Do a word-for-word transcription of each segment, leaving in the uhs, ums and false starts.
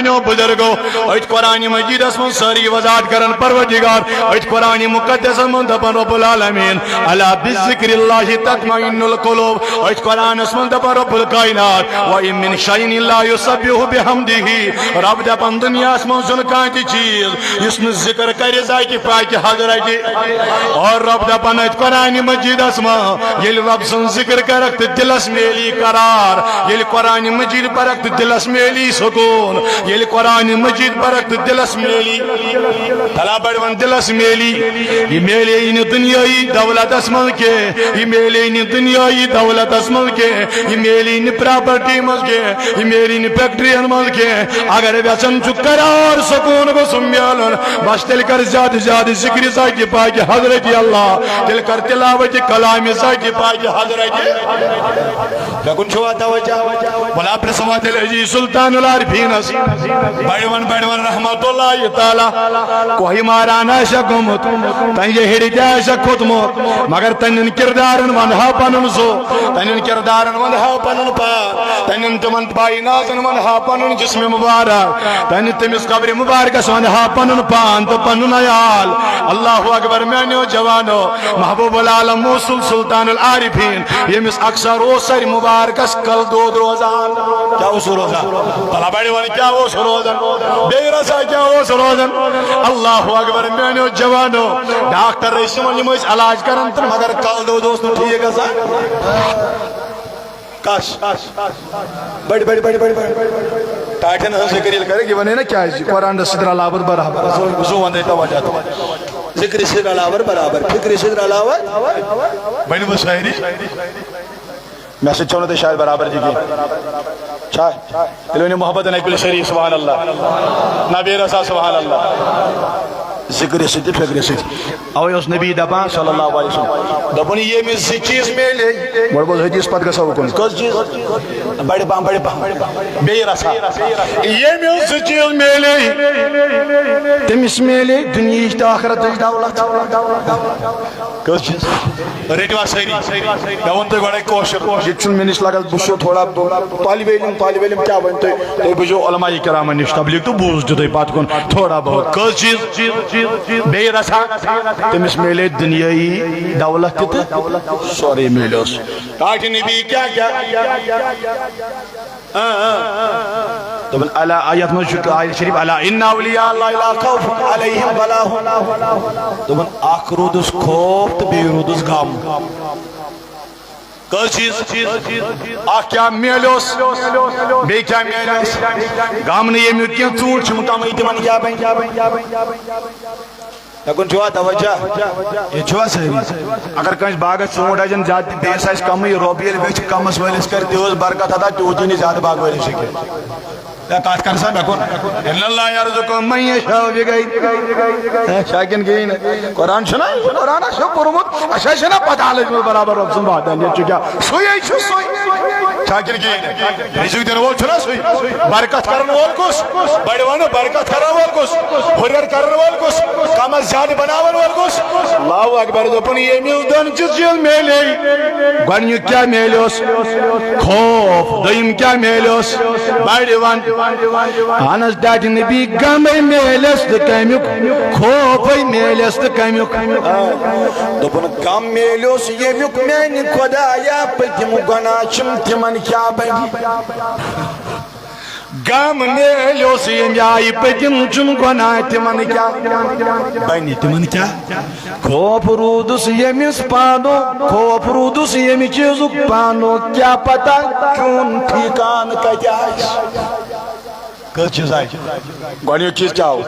میانیو بزرگو، أتھۍ قرآن مجیدس منٛز سٲری وضاحت کران پروردگار، أتھۍ قرآن مقدسس منٛز دپان رب العالمین، الا بذکر اللہ تطمئن القلوب۔ أتھۍ قرآنس منٛز دپان رب الکائنات، وان من شیء الا یسبح بحمدہ۔ رب دپان دنیاہس منٛز چھُنہٕ کانٛہہ تہِ چیٖز یُس نہٕ ذکر کرِ ذاتِ پاکِ حضرتِ۔ اور رب دپان أتھۍ قرآن مجیدس منٛز، ییٚلہِ رب سُنٛد ذکر کرکھ تہٕ دلس میلی قرار، ییٚلہِ قرآن مجید پرکھ تہٕ دلس میلی سکون، ییٚلہِ قرآن مجید پرکھ تہٕ دلس میلی، تلا بڑ ون دلس میلی، یہِ میلے نہٕ دنیٲیی دولتس منٛز کینٛہہ، یہِ میلے نہٕ دنیٲیی دولتس منٛز کینٛہہ، یہِ میلے نہٕ پراپرٹی منٛز کینٛہہ، یہِ میلے نہٕ فیکٹرین منٛز کینٛہہ۔ اگر یژھان چھُ قرار سکون گوٚژھُم میلُن، بس تیٚلہِ کر زیادٕ زیادٕ ذکر ذاتِ پاکِ حضرتِ اللہ، تیٚلہِ کر تلاوتِ کلامِ ذاتِ پاکِ حضرتِ۔ مےٚ کُن چھُوا توجہ؟ ولا پرٛژھوا تیٚلہِ عزیز سلطان العارفینس، بڑِ ون بڑِ ون رحمت اللہ تعالیٰ، کوہہِ ماران آسہِ گوٚمُت، تنہِ ہیٚرِ تہِ آسہِ کھوٚتمُت، مگر تنٮ۪ن کردارن ونہا پنُن زُو، تنٮ۪ن کردارن ونہا پنُن پان، تنٮ۪ن تِمن بائی نازن ونہا پنُن جسم مبارک، تنہِ تٔمِس قبرِ مبارکس ونہا پنُن پان تہٕ پنُن عیال۔ اللہ اکبر میانیو جوانو، محبوب العالم موصل سلطان العارفین، ییٚمِس اکثر اوس سرِ مبارکس کل دود روزان۔ کیٛاہ اوس روزان؟ بلا بڑِ ون کیٛاہ اوس روزان؟ بیٚیہِ رژھا کیٛاہ اوس روزان؟ اللہ اکبر میانیو جوانو، ڈاکٹر ٲسۍ یِمن، یِم ٲسۍ علاج کران تہٕ مگر کل دود اوس نہٕ ٹھیٖک گژھان۔ کش۔ بڑِ، بڑِ، بڑِ، بڑِ، بڑِ۔ ٹاٹھٮ۪ن ہٕنٛز ذِکر ییٚلہِ کَرِ، یہِ وَنے نا کیٛازِ؟ قرآنَس سۭتۍ رلاوَتھ برابر۔ زُو، زُو وَندَے توجہ۔ ذِکرِ سۭتۍ رلاوَتھ برابر، فِکرِ سۭتۍ رلاوَتھ۔ بَنہِ وۄنۍ سٲری؟ مےٚ سۭتۍ چھَو نہٕ تُہۍ شاید برابر تہِ کینٛہہ۔ چھا؟ تیٚلہِ ؤنِو محبت نبی شریف، سبحان اللہ۔ نبی رسا، سبحان اللہ۔ ذِکرِ سۭتۍ تہٕ فِکرِ سۭتۍ۔ اوے اوس نبی دپان صلی اللہ علیہ وسلم، دوٚپُن، ییٚمِس زٕ چیٖز میلے، گۄڈٕ بوز حدیث، پتہٕ گژھو اُکُن۔ کٔژ چیٖز؟ بڑِ پہم، بڑِ پہم۔ بیٚیہِ رژھا۔ ییٚمِس زٕ چیٖز میلے، تٔمِس میلے دُنیہٕچ تہٕ ٲخرتٕچ دولت۔ کٔژ چیٖز؟ رٔٹِو حظ سٲری۔ مےٚ ووٚن تۄہہِ گۄڈَے کٲشُر۔ ییٚتہِ چھُنہٕ مےٚ نِش لگان، بہٕ چھُس تھوڑا بہٕ طالبِ علم، طالبِ علم کیٛاہ وَنہِ تۄہہِ؟ تُہۍ بوٗزِو علماء کرامن نِش تبلیغ تہٕ بوٗز تہِ تُہۍ پتہٕ کُن تھوڑا بہت۔ کٔژ چیٖز؟ بیٚیہِ رژھا۔ تٔمِس میلے دُنیٲیی دولت تہِ تہٕ سورُے میلیوس۔ ٹاٹھہِ نبی کیٛاہ کیٛاہ؟ آ، آ۔ دوٚپُن، الا، یَتھ منٛز چھُ آیت شریف، الا ان اولیاء اللہ لا خوف علیہم ولا هم۔ دوٚپُن، اکھ روٗدُس خوف تہٕ بیٚیہِ روٗدُس غم۔ کٔژ چیٖز؟ اکھ کیٛاہ میلیوس؟ بیٚیہِ کیٛاہ میلیوس؟ غم نہٕ ییٚمیُک کینٛہہ، ژوٗنٛٹھۍ چھِم کمٕے، تِمن کیٛاہ بنہِ؟ مےٚ کُن چھُوا توجہ؟ ییٚتہِ چھُوا سٲری؟ اگر کٲنٛسہِ باغس ژوٗنٛٹھۍ آسن زیادٕ تہٕ بیٚیِس آسہِ کمٕے، رۄب ییٚلہِ ویٚژھِ کمس وٲلِس کرِ تیوٗت برکت عطا، تیوٗت یی نہٕ زیادٕ باغہٕ وٲلِس کینٛہہ۔ یا کتھ کر سا مےٚ کُن۔ ان اللہ یرزق من یشاء بغیر۔ ہے، چھا کِنہٕ کِہیٖنۍ نہٕ؟ قرآن چھُنہ، قرآن آسہِ پوٚرمُت، اَسہِ آسہِ نہ پتہ لٔجمٕژ برابر رۄب سُنٛد وعدٕ، ییٚتہِ چھُ کیٛاہ؟ سُے ہے چھُ سُے۔ چھا کِنہٕ کِہیٖنۍ نہٕ؟ رِزِق دِنہٕ وول چھُنہ سُے؟ برکت کرن وول کُس؟ بڑِ ونہٕ برکت کرن وول کُس؟ ہُرٮ۪ر کرن وول کُس؟ کمس زیادٕ بناون وول کُس؟ اللہ اکبر، دوٚپُن، ییٚمِس دۄن چیٖز میلے، گۄڈٕنیُک کیٛاہ میلیوس؟ خوف۔ دوٚیِم کیٛاہ میلیوس؟ بڑِ ون۔ اہن حظ، ٹاٹھہِ نبی، غمے میلیس تہٕ کمیُک، خوفے میلیس تہٕ کمیُک۔ آ، دوٚپُن، غم میلیوس ییٚمیُک میانہِ خدایا، پٔتِم گۄناہ چھِم، تِمن کیٛاہ بنہِ؟ غم میلیوس ییٚمہِ آیہِ، پٔتِم چھِم گۄناہ، تِمن کیٛاہ بنہِ؟ تِمن کیٛاہ؟ خوف روٗدُس ییٚمِس پانو، خوف روٗدُس ییٚمہِ چیٖزُک پانو، کیٛاہ پتہ چون ٹھیکان کتہِ آسہِ؟ کٔژ چیٖز آیہِ؟ گۄڈٕنیُک چیٖز کیٛاہ اوس؟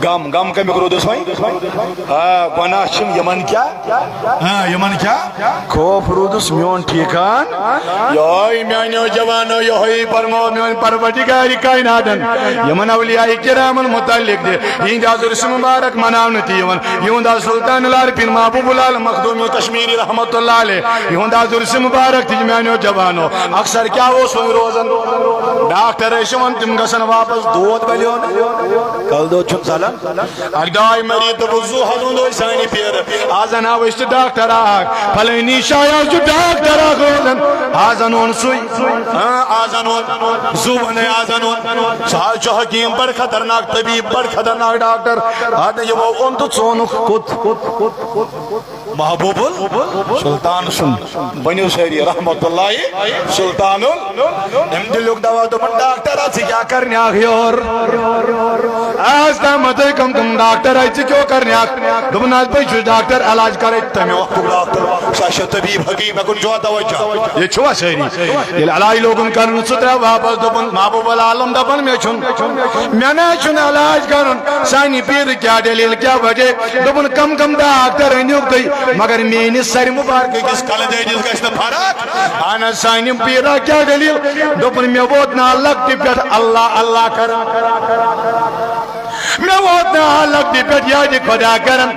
غم۔ غم کَمیُک روٗدُس وۄنۍ؟ آ، گۄناہ چھِم یِمَن کیٛاہ؟ آ، یِمَن کیٛاہ؟ خوف روٗدُس میون ٹھیٖکان۔ یِہوٚے میٛانیو جوانو، یِہوٚے فرموو میون پروردگارِ کائناتَن۔ یِمَن اولیاء کرامَن متعلق تہِ یِہِنٛدِ حضور سُنٛد مبارک مناونہٕ تہِ یِوان۔ یِہُنٛد حض سلطان العارفین محبوب العالم مخدوم کشمیری رحمت اللہ علیہ، یِہُنٛد حض عرس مبارک تہِ چھِ میانیو جوانو۔ اکثر کیٛاہ اوس وۄنۍ روزان؟ ڈاکٹر ٲسۍ یِوان، تِم گژھن واپس دود بلیون۔ کل دود چھُم ژلان۔ اکہِ دۄہ آیہِ مریض، دوٚپُس، "زُو حظ ووٚن دۄہے سانہِ پیٖرٕ، آز انہٕ ہاو أسۍ تہِ ڈاکٹر اکھ، فلٲنی جایہِ حظ چھُ ڈاکٹر اکھ روزان، آز انہون سُے۔ ہاں، آز انہون زُو ونے، آز انہون۔ سُہ حظ چھُ حکیٖم، بڑٕ خطرناک طبیب، بڑٕ خطرناک ڈاکٹر۔ اَدٕ یِمو اوٚن تہٕ ژونُکھ کوٚت؟" محبوب السلطان سُنٛد۔ ؤنِو سٲری، رحمت اللہ سلطان ال-، أمۍ دِلیُک دوا، دوٚپُن، "ڈاکٹر، اَتھ ژٕ کیٛاہ کرنہِ آکھ یور؟ آز تام تُہۍ کم کم ڈاکٹر آے، ژٕ کیٛاہ کرنہِ آکھ؟" دوٚپُن، "حظ، بہٕ چھُس ڈاکٹر، علاج کرے۔" تَمہِ وقتُک ڈاکٹر، سُہ چھُ طبیب حکیٖم، مےٚ کُن چھُوا توجہ؟ ییٚتہِ چھُوا سٲری؟ ییٚلہِ علاج لوگُن کرُن، سُہ درٛاو واپس، دوٚپُن، محبوب العالم دَپان، "مےٚ چھُنہٕ، مےٚ نہ حظ چھُنہٕ علاج کرُن، سانہِ پیٖرٕ کیٛاہ دٔلیٖل، کیٛاہ وجہ؟" دوٚپُن، "کم کم ڈاکٹر أنِو تُہۍ، مگر میٲنِس سرِ مُبارکہٕ کِس کلہٕ دٲدِس گژھِ نہٕ فرق۔ اہن حظ، سانہِ پیٖرا کیٛاہ دٔلیٖل؟" دوٚپُن، "مےٚ ووت نا لۄکٹہِ پٮ۪ٹھ اللہ اللہ کران، مےٚ ووت نا لۄکٹہِ پٮ۪ٹھ یادِ خدا کران،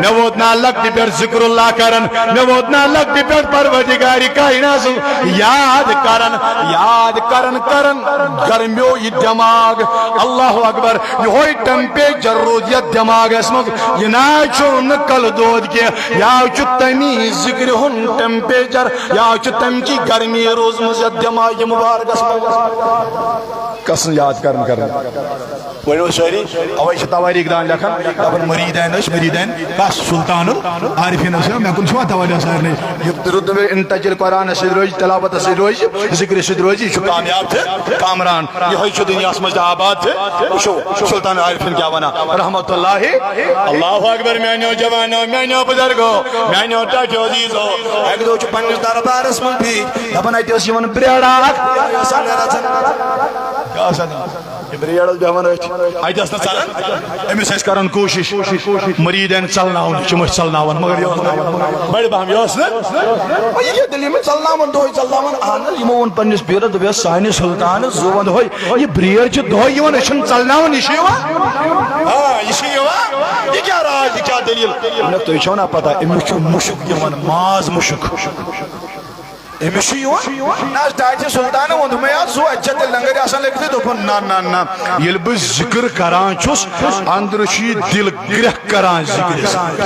مےٚ ووت نا لۄکٹہِ پٮ۪ٹھ ذکر اللہ کران، مےٚ ووت نا لۄکٹہِ پٮ۪ٹھ پروردگارِ کائنات سُنٛد یاد کران، یاد کران کران گرمیو یہِ دٮ۪ماغ۔" اللہ اکبر۔ یہوے ٹیمپریچر روٗد یتھ دٮ۪ماغس منٛز، یہِ نہ چھُ نہٕ کلہٕ دود کینٛہہ، یا چھُ تمی ذکرِ ہُنٛد ٹیمپریچر، یا چھُ تمہِ چی گرمی روٗزمٕژ یتھ دٮ۪ماغہِ مُبارکس منٛز۔ قسم یاد کران کران۔ ؤنِو سٲری، اوے چھِ توٲریٖخ دان لیکھان، دپان مریٖدین ٲسۍ، مریٖدین کس؟ سلطان العارفین ٲسۍ، مےٚ کُن چھُوا توجہ سارنٕے؟ یہِ روٗد نہٕ مےٚ ان تجل قرآنس سۭتۍ روزِ، تلاوتس سۭتۍ روزِ، ذکرِ سۭتۍ روزِ، یہِ چھُ کامیاب تہٕ کامران۔ یِہوٚے چھُ دُنیاہَس منٛز تہِ آباد تہٕ وٕچھو سلطان عارفین کیٛاہ وَنان، رحمت اللہ۔ اللہ اکبر، میٛانیو جوانو، میٛانیو بُزرگو، میٛانیو ٹاٹھیو عزیٖزو۔ اَکہِ دۄہ چھُ پنٛنِس دربارَس منٛز بِہِتھ، دَپان، اَتہِ ٲس یِوان برٛیڑا اَکھ۔ کیٛاہ اوس اَتہِ؟ یہِ برٛیڑ ٲس بیٚہوان أتھۍ۔ اَتہِ ٲس نہٕ ژَلان۔ أمِس ٲسۍ کران کوٗشِش، مریٖدن ژلناوُن، یِم ٲسۍ ژلناوان، مگر یہِ اوس نہٕ بٔڑ پہم، یہِ اوس نہٕ۔ وۄنۍ یہِ کیٛاہ دٔلیٖل، یِم ٲسۍ ژلناوان، دۄہے ژلناوان۔ اہن حظ، یِمو ووٚن پننِس پیٖرس، دوٚپیس، سانہِ سلطانس زُو ونٛدٕ ہوے، یہِ برٛیڑ چھِ دۄہے یِوان، أسۍ چھِنہٕ ژلناوان، یہِ چھِ یِوان۔ آ، یہِ چھِ یِوان۔ یہِ کیٛاہ راز، یہِ کیٛاہ دٔلیٖل؟ دوٚپنکھ، تُہۍ چھو نا پتہ، أمِس چھُ مُشُک یِوان، ماز مُشُک۔ أمِس چھُ یِوان، نہ حظ، ٹاٹھہِ سلطانن ووٚن، دوٚپمَے، "آ، زُو اَتہِ چھا تیٚلہِ لنٛگٕر آسان لٔگِتھٕے؟" دوٚپُن، "نہ، نہ، نہ، ییٚلہِ بہٕ ذِکر کران چھُس، أنٛدرٕ چھُ یہِ دِل گرٛٮ۪کھ کران ذِکرِ سۭتۍ۔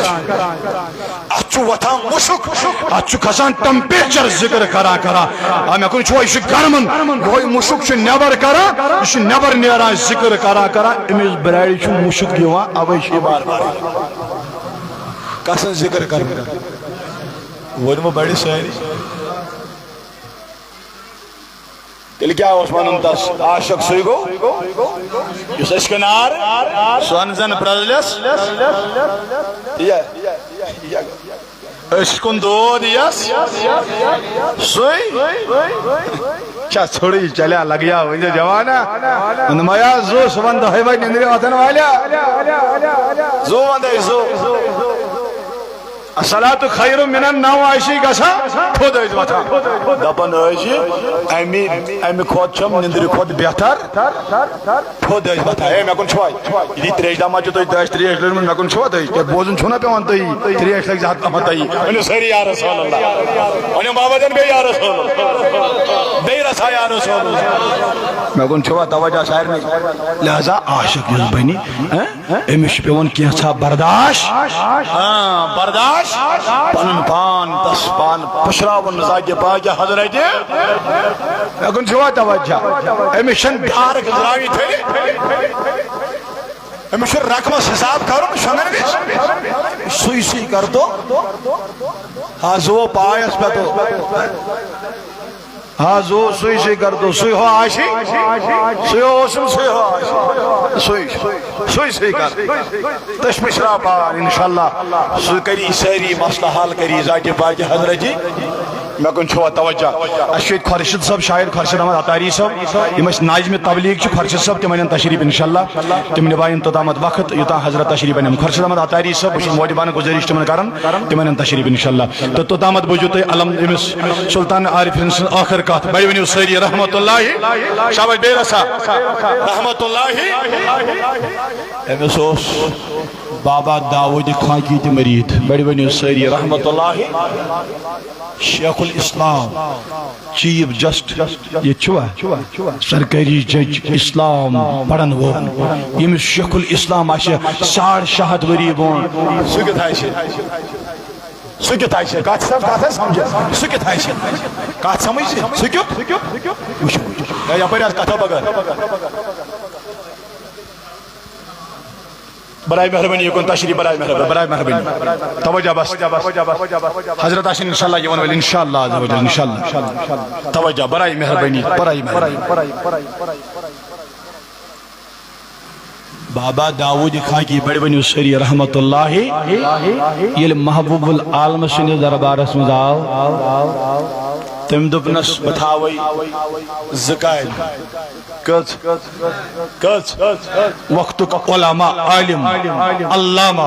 اَتھ چھُ وۄتھان مُشُک، اَتھ چھُ کھسان ٹمپریچر ذِکر کران کران۔ آ، مےٚ کُن چھُوا، یہِ چھُ گرمن، یِہوٚے مُشُک چھُ نٮ۪بر کران، یہِ چھُ نٮ۪بر نیران ذِکر کران کران، أمِس برٛارِ چھُ مُشُک یِوان، اَوَے چھُ یہِ بار بار کسن ذِکر کران۔" ؤنۍ وۄنۍ بڑِ سٲری۔ تیٚلہِ کیٛاہ اوس وَنُن تَس؟ عاشق سُے گوٚو، یُس عشقہٕ نار سۄن زَن پرٛزلٮ۪س۔ یہِ، یہِ، یہِ۔ أسۍ کُن دود یَس سُے۔ چھا ژھوٚرٕے چلیا لگیا وٕنہِ جوانا؟ نمایا زُو سُہ وَن دۄہَے وۄنۍ نِندرِ وۄتھن والیا۔ زُو وَن دۄہَے زُو۔ الصلاۃ خیر من النوم، آسی گژھان، تھوٚد ٲسۍ وۄتھان۔ دَپان ٲسۍ، اَمی، اَمہِ کھۄتہٕ چھَم نِندرِ کھۄتہٕ بہتر تھوٚد ٲسۍ وۄتھان۔ ہے، مےٚ کُن چھُوا؟ یہِ ترٛیش دما چھُ تُہۍ دَچھ ترٛیش لٔجمٕژ، مےٚ کُن چھُوا تُہۍ؟ کیٛاہ بوزُن چھُو نہ پٮ۪وان تُہی؟ ترٛیش لَگہِ زیادٕ پَہمَتھ تُہی۔ ؤنِو سٲری یا رسول اللہ۔ ؤنِو بابا جان بیٚیہِ یا رسول اللہ۔ بیٚیہِ رَژھا یا رسول اللہ۔ مےٚ کُن چھُوا توجہ سارنٕے؟ لہذا عاشق یُس بَنہِ، ہہ؟ أمِس چھُ پٮ۪وان کینٛژھا برداش۔ آ، برداش۔ پنُن پان، تس پان پشراوُن ذاتِ پاکِ حضرتِ۔ مےٚ کُن چھُوا توجہ؟ أمِس چھَنہٕ ڈارک زراوی تھٲوِتھ۔ أمِس چھُ رقمس حساب کرُن شۄنٛگن وِزِ۔ سُے سُے کر تو۔ ہا، زُو پایس پٮ۪ٹھ۔ آ، زُو سُے سُے کر تو، سُے ہو آشی، سُے ہو اوسُم، سُے ہو آشی، سُے، سُے سُے کر۔ تشمش را پار، انشاءاللہ، سُہ کری سٲری مسلہٕ حل، کری ذاتِ پاکِ حضرتِ۔ مےٚ کُن چھُوا توجہ؟ اَسہِ چھُ ییٚتہِ خورشید صٲب، شاید خورشید احمد عطاری صٲب، یِم اَسہِ ناظمِ تبلیغ چھِ، خورشید صٲب، تِم اَنن تشریٖف انشاءاللہ۔ تِم نِباین توٚتامَتھ وقت، یوٚتام حضرت تشریٖف اَنن۔ خورشید احمد عطاری صٲب، بہٕ چھُس مودبانہٕ گُزٲرِش تِمن کران، تِم اَنن تشریٖف انشاءاللہ۔ تہٕ توٚتامَتھ بوٗزِو تُہۍ علم أمِس سلطان عارفین سٕنٛز ٲخٕر کتھ۔ بڑِ ؤنِو سٲری رحمت اللہ۔ شاباش، بیٚیہِ رژھا۔ رحمت اللہ۔ أمِس اوس بابا داؤد خاکی تہِ مرید۔ بڑِ ؤنِو سٲری رحمت اللہ۔ شیخ الاسلام، چیف جسٹس، ییٚتہِ چھُوا؟ سرکٲری جج اسلام پرن وول، ییٚمِس شیخ الاسلام آسہِ ساڑ شےٚ ہتھ ؤری برونٛہہ۔ سُہ کیُتھ آسہِ؟ سُہ کیُتھ آسہِ؟ کتھ چھِ سمجھ، کتھ آسہِ سمجھ؟ سُہ کیُتھ آسہِ؟ کتھ سمجھ؟ سُہ کیُتھ؟ وٕچھِو، وٕچھِو۔ ہے، یپٲرۍ آسہِ کتھا بغٲر۔ برائے مہربانی یکن تشریف، برائے مہربانی، برائے مہربانی۔ توجہ بس۔ حضرت آسن انشاءاللہ یِوان وٲلۍ، انشاءاللہ عز و جل، انشاءاللہ۔ توجہ، برائے مہربانی، برائے مہربانی۔ بابا داؤد خاکی، بڑِ ؤنِو سٲری رحمت اللہ۔ ییٚلہِ محبوب العالم سٕنٛدِس دربارس منٛز آو، تٔمۍ دوٚپنس، بہٕ تھاوے زٕ کامہِ۔ کٔژ؟ کٔژ؟ وقتُک علامہ، عالم، علامہ،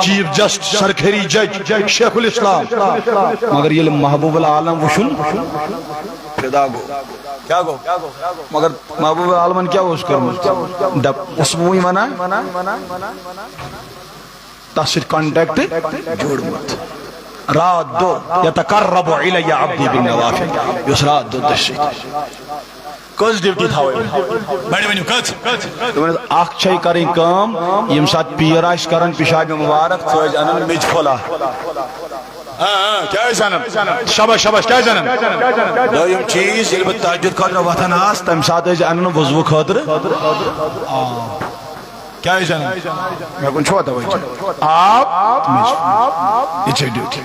چیف جسٹس، سرکٲری جج، شیخ الاسلام۔ مگر ییٚلہِ محبوب العالم وٕچھُن، فدا گوٚو۔ کیٛاہ گوٚو؟ مگر محبوب العالمن کیٛاہ اوس کوٚرمُت؟ دپ، اوس وٕنۍ ونان، تس سۭتۍ کانٹیکٹ جوڑمُت۔ رات دۄہ یتقرب الی عبدی بالنوافل، یہِ اوس رات دۄہ تٔسۍ سۭتۍ۔ کٔژ ڈیوٹی تھاوٕنۍ؟ بڑِ ؤنِو، کٔژ؟ دوٚپُن حظ، اکھ چھے کرٕنۍ کٲم، ییٚمہِ ساتہٕ پیٖر آسہِ کران پِشابِ مُبارک، ژٕ ٲسۍ انان میٚژِ پھوٚلہ۔ آ، آ، کیٛاہ ٲسۍ انان؟ شاباش، شاباش، کیٛاہ ٲسۍ انان؟ دوٚیِم چیٖز، ییٚلہِ بہٕ تہجد خٲطرٕ وۄتھان آس، تمہِ ساتہٕ ٲسۍ انان وضوٗ خٲطرٕ۔ آ۔ کیٛاہ ٲسۍ انان؟ مےٚ کُن چھُوا توجہ؟ آب، میٚژِ۔ یہِ چھےٚ ڈیوٹی۔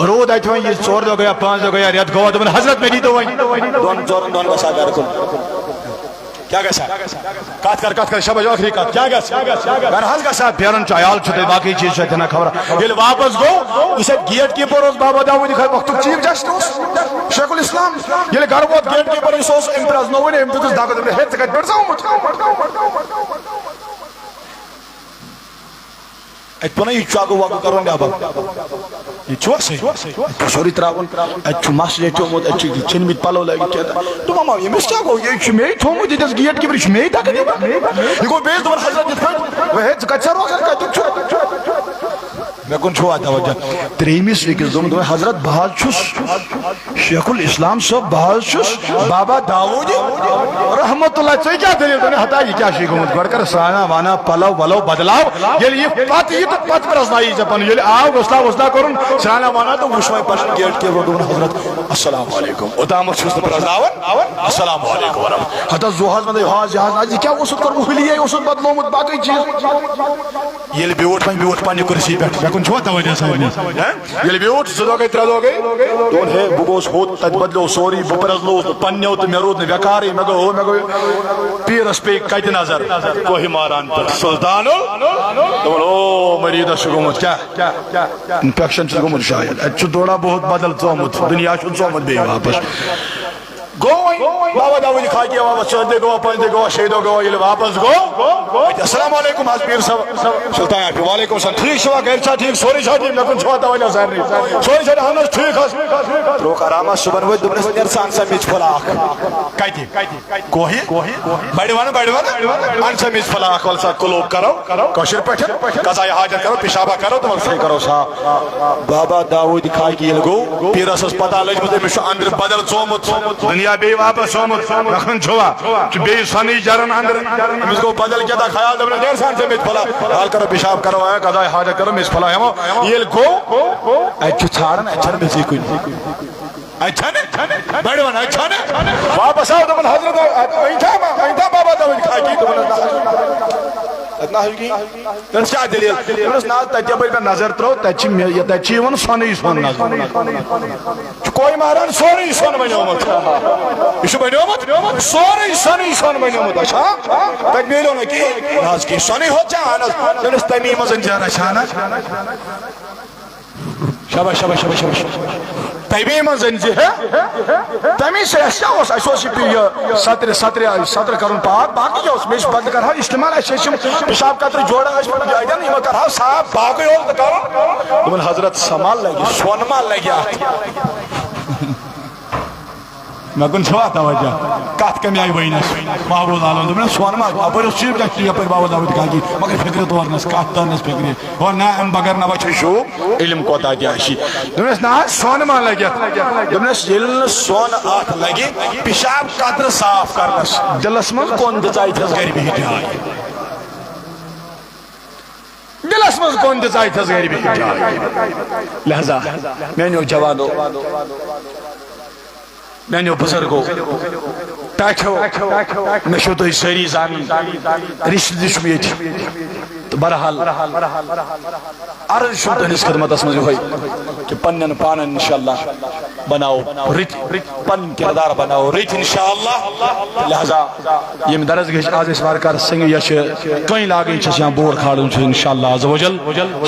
روٗد اتہِ وۄنۍ، یہِ ژور دۄہ گٔیا، پانٛژھ دۄہ گٔیا، رٮ۪تھ گوٚوا، دوٚپُن، حضرت، مےٚ دیٖتو وۄنۍ۔ دۄن ژورن دۄہن گژھِ ہا گرٕ کُن۔ کیٛاہ گژھِ ہا؟ کتھ کر، کتھ کر، شاباش، ٲخری کتھ۔ کیٛاہ گژھِ؟ گرٕ حظ گژھِ ہا پھیرُن، چاے آل چھُ تۄہہِ، باقٕے چیٖز چھِ اتہِ ہنا خبر۔ ییٚلہِ واپس گوٚو، یُس اتہِ گیٹ کیٖپر اوس، بابا داوودی خان، وقتُک چیف جسٹس اوس، شیخ الاسلام۔ ییٚلہِ گرٕ ووت، گیٹ کیٖپر یُس اوس، أمۍ پرٛزنووُن، أمۍ دیُتُس دگہٕ، دوٚپُن، ہے، ژٕ کتہِ پٮ۪ٹھ ژامُت؟ اتہِ پنہ یہِ چۄگہٕ وۄگہٕ کرُن نٮ۪بر۔ یہِ چھُوا صحیح؟ اتہِ چھُ سورُے ترٛاوُن۔ اتہِ چھُ مس لیٹھیومُت، اتہِ چھِ ژھیٚنمٕتۍ پلو لٲگِتھ کینٛہہ تہٕ۔ دوٚپمَم، أمِس کیٛاہ گوٚو؟ یہِ چھُ مے تھوٚومُت، ییٚتٮ۪س گیٹ کیٖپر، یہِ چھُ مے دَکہٕ دِوان۔ یہِ گوٚو بیٚیِس دوٚپُن، حضرت، یِتھ پٲٹھۍ، وۄنۍ ہے، ژٕ کَتہِ چھَکھ روزان، کَتیُک چھُکھ؟ مےٚ کُن چھُوا توجہ؟ ترٛیٚیِمِس أکِس دوٚپُن، دوٚپُن، حضرت، بہٕ حظ چھُس شیخ الاسلام صٲب، بہٕ حظ چھُس بابا داوود رحمت اللہ۔ ژےٚ کیٛاہ دٔلیٖل؟ دوٚپُن، ہتا، یہِ کیٛاہ چھُے گوٚمُت؟ گۄڈٕ کر سرٛانہ وانہ، پلو ولو بدلاو، ییٚلہِ یہِ پتہٕ یہِ تہٕ پتہٕ پرٛزناوی ژےٚ پنُن۔ ییٚلہِ آو غسلہ وسلہ کوٚرُن، سرٛانہ وانہ تہٕ وُچھ وۄنۍ پنُن گیٹ کیٖپر، دوٚپُن، حضرت، السلام علیکم۔ اوٚتامَتھ چھُس نہٕ پرٛزناوان، السلام علیکم ورحمۃ۔ ہتا زُوہَس منٛز، ہاز جہاز، نہ، یہِ کیٛاہ اوسُتھ کوٚرمُت؟ حُلیے اوسُتھ بدلومُت، باقٕے چیٖز۔ ییٚلہِ بیوٗٹھ وۄنۍ، بیوٗٹھ پننہِ کُرسی پٮ۪ٹھ، مےٚ کُن چھُوا توجہ سارنٕے؟ ہہ؟ ییٚلہِ بیوٗٹھ زٕ دۄہ گٔے، ترٛےٚ دۄہ گٔے، دوٚپُن، ہے، بہٕ گوس ہوٚت، تَتہِ بدلیو سورُے، بہٕ پرٛزلووُس نہٕ، پننیو تہٕ مےٚ روٗد نہٕ وٮ۪کارٕے، مےٚ گوٚو ہُہ، مےٚ گوٚو۔ پیٖرس پیٚیہِ کتہِ نظر؟ کوہہِ ماران پٮ۪ٹھ سلطانُل۔ دوٚپُن، او، مریٖدس چھُ گوٚمُت کیٛاہ؟ انفیکشن چھُس گوٚمُت شاید، اتہِ چھُ تھوڑا بہت بدل ژومُت، دُنیا چھُ ژومُت بیٚیہِ واپس۔ گوٚو وۄنۍ بابا داوود خاکی واپس، ژورِ دۄہہِ گوٚوا، پانٛژِ دۄہہِ گوٚوا، شیٚیہِ دۄہہِ گوٚوا، ییٚلہِ واپس گوٚو، اتہِ، السلام علیکم حض پیٖر صٲب، سلطان آفی، وعلیکم السلام، ٹھیٖک چھِوا، گرِ چھا ٹھیٖک، سورُے چھا ٹھیٖک؟ مےٚ کُن چھُوا توجہ سارنٕے؟ سورُے چھا ٹھیٖک؟ اہن حظ، ٹھیٖک حظ۔ ترٛووُکھ آرام حظ، صُبحن وٲتۍ، دوٚپنس، نیر سا، اَن سا میٚژِ پھوٚلہ اکھ۔ کتہِ؟ کوہہِ؟ بڑِ ونہٕ، بڑِ ونہٕ۔ اَن سا میٚژِ پھوٚلہ اکھ، وَل سا کُلوپ کرو کٲشِر پٲٹھۍ، قضایہِ حاجت کرو، پِشابہ کرو تہٕ وَل سا کرو صاف۔ بابا داوود خاکی ییٚلہِ گوٚو، پیٖرس ٲس پتہ لٔجمٕژ، أمِس چھُ أنٛدرٕ بدل ژومُت، دُنیا بیٚیہِ واپس آمُت، رکھان چھُوا، چھُ بیٚیہِ سۄنٕے جران أنٛدرٕ۔ أمِس گوٚو بدل کیٛاہ تام خیال، دوٚپنس، نیر سا، اَن سا میٚژِ پھوٚلہ، حال کرو پِشاب کرو، قضایہِ حاجت کرو، میٚژِ پھوٚلہ ہٮ۪مو۔ ییٚلہِ گوٚو، اتہِ چھُ ژھانڈان، اتہِ چھنہٕ میٚژٕے کُنہِ۔ اتہِ چھنہٕ؟ بڑِ ونہٕ، اتہِ چھنہٕ؟ واپس آو، دوٚپُن، حضرت، اتہِ، أنۍ تھا ما، أنۍ تھا بابا داوود خاکی؟ دوٚپُن، نہ حضرت، اتہِ نہ حظ کِہیٖنۍ۔ دوٚپنس، کیٛاہ دٔلیٖل؟ دوٚپنس، نہ حظ، تتہِ یپٲرۍ مےٚ نظر ترٲو، تتہِ چھِ مےٚ، یہِ، تتہِ چھِ یِوان سۄنٕے سۄن نظر۔ چھُ کوہہِ ماران سورُے سۄن بنیومُت۔ یہِ چھُ بنیومُت سورُے سۄنٕے سۄن بنیومُت۔ اچھا، تتہِ میلیو نہٕ کِہیٖنۍ؟ نہ حظ کِہیٖنۍ، سۄنٕے ہوت چھا؟ اہن حظ۔ دوٚپنس، تمی منٛز أنۍ زِ رچھان۔ شاباش، شاباش، شاباش، شاباش۔ تَمی منٛز أنۍ زِ، ہے؟ تَمی سۭتۍ اَسہِ کیٛاہ اوس؟ اَسہِ اوس یہِ پی-، یہِ سترِ، سترِ، سترِ کَرُن پاک، باقٕے کیٛاہ اوس؟ مےٚ چھِ بدلہٕ کَرٕہاو استعمال، اَسہِ ٲسۍ یِم پِشاب کترٕ جوڑٕ ٲسۍ اَتٮ۪ن، یِمن کَرٕہاو صاف، باقٕے اوس نہٕ کَرُن۔ دوٚپُن، حضرت، سۄن ما لَگہِ، سۄن ما لَگہِ اَتھ؟ مےٚ کُن چھُوا توجہ؟ کتھ کمہِ آیہِ ؤنِس؟ محبوب عالم دوٚپنس، سۄن ما، اپٲرۍ اوس چیف جسٹس یپٲرۍ محبوب عبد کاکی، مگر فکرِ تورنس، کتھ ترنس فکرِ۔ ہو نہ، امہِ بغٲر نہ وچھِ شوٗب، علم کوتاہ تہِ آسہِ۔ دوٚپنس، نہ حظ، سۄن ما لگہِ اتھ؟ دوٚپنس، ییٚلہِ نہٕ سۄن اتھ لگہِ، پشاب قطرٕ صاف کرنس، دلس منٛز کۄن دِژ اتھس گرِ بِہِتھ جاے؟ دلس منٛز کۄن دِژ اتھس گرِ بِہِتھ جاے؟ لہذا میانیو جوانو، میانیو بزرگو، ٹاٹھیو، مےٚ چھِو تُہۍ سٲری زانان، رشتہٕ تہِ چھُم ییٚتہِ۔ تہٕ بہرحال، عرض چھُم تُہنٛدِس خدمتس منٛز یِہوٚے کہِ پننٮ۪ن پانن انشاءاللہ بناو رٕتۍ، پنٕنۍ کردار بناو رٕتۍ انشاءاللہ۔ لہذا ییٚمہِ درس گٔژھۍ آز أسۍ وارٕ کارٕ سنگہِ، یۄس چھِ کٔنۍ لاگٕنۍ چھَس یا بور کھالُن چھُ انشاءاللہ عز و جل۔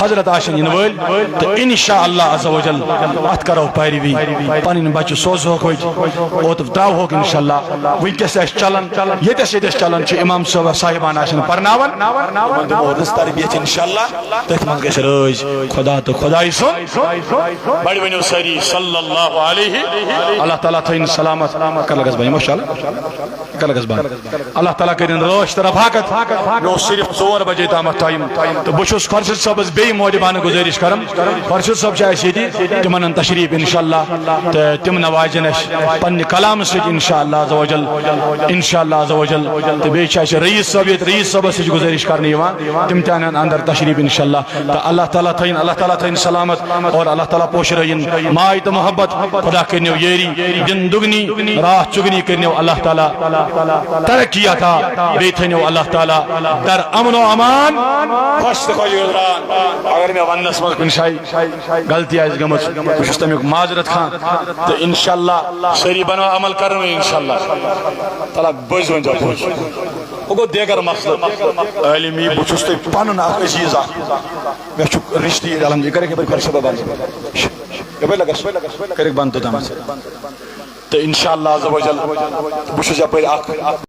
حضرت آسن یِنہٕ وٲلۍ تہٕ انشاءاللہ عز و جل اتھ کرو پیروی۔ پنٕنۍ بچہِ سوزہوکھ أتۍ اوت تراوہوکھ انشاءاللہ۔ وٕنکیٚس آسہِ چلان، ییٚتٮ۪س ییٚتٮ۪س چلان چھُ، امام صٲب صاحبان آسن پرناوان، یِمن دِمو رٕژ تربیت انشاءاللہ۔ تٔتھۍ منٛز گژھِ رٲضۍ خدا تہٕ خدایہِ سُنٛد۔ بڑِ ؤنِو سٲری صلی اللہ علیہ۔ اللہ تعالیٰ تھٲیِن سلامت۔ کر لگس بہٕ یِمو شالہٕ۔ کر لگس بہٕ۔ اللہ تعالیٰ کٔرِن رٲچھ تہٕ رفاقت۔ مےٚ اوس صرف ژور بجے تامتھ ٹایم تہٕ بہٕ چھُس خۄرشید صٲبس بیٚیہِ مودبانہٕ گُزٲرِش کران۔ خۄرشید صٲب چھِ اَسہِ ییٚتہِ، تِمن اَن تشریٖف انشاءاللہ تہٕ تِم نوازن اَسہِ پننہِ کلامہٕ سۭتۍ انشاءاللہ عز و جل، انشاءاللہ عز و جل۔ تہٕ بیٚیہِ چھِ اَسہِ رئیس صٲب ییٚتہِ، رئیس صٲبس تہِ چھِ گُزٲرِش کرنہٕ یِوان، تِم تہِ اَنن اندر تشریٖف انشاءاللہ۔ تہٕ اللہ تعالیٰ تھٲیِن، اللہ تعالیٰ تھٲیِن سلامت اور اللہ تعالیٰ پوشرٲیِن ماے تہٕ محبت۔ خدا کٔرنیو یٲری دِن دُگنی، راتھ چُگنی کٔرنیو اللہ تعالیٰ ترقی عطا۔ بیٚیہِ تھٲینیو اللہ تعالیٰ در امن و امان، خۄش تہٕ خۄش گُزران۔ اگر مےٚ وننس منٛز کُنہِ جایہِ غلطی آسہِ گٔمٕژ، بہٕ چھُس تَمیُک معذرت خواہ۔ تہٕ انشاءاللہ سٲری بنو عمل کرنٕے انشاءاللہ تعالیٰ۔ بوٗزِو وۄنۍ، بوٗزِو۔ وۄنۍ گوٚو دیگر مسلہٕ۔ عٲلمی، بہٕ چھُس تۄہہِ پنُن اکھ عزیز اکھ۔ مےٚ چھُ رشتہٕ ییٚتہِ الحمدللہ۔ کَرَکھ یَپٲرۍ خۄرشیدہ بنٛد۔ یَپٲرۍ لَگَس۔ کَرَکھ بنٛد توٚتام۔ تہٕ انشاءاللہ عز و جل بہٕ چھُس یَپٲرۍ اَکھ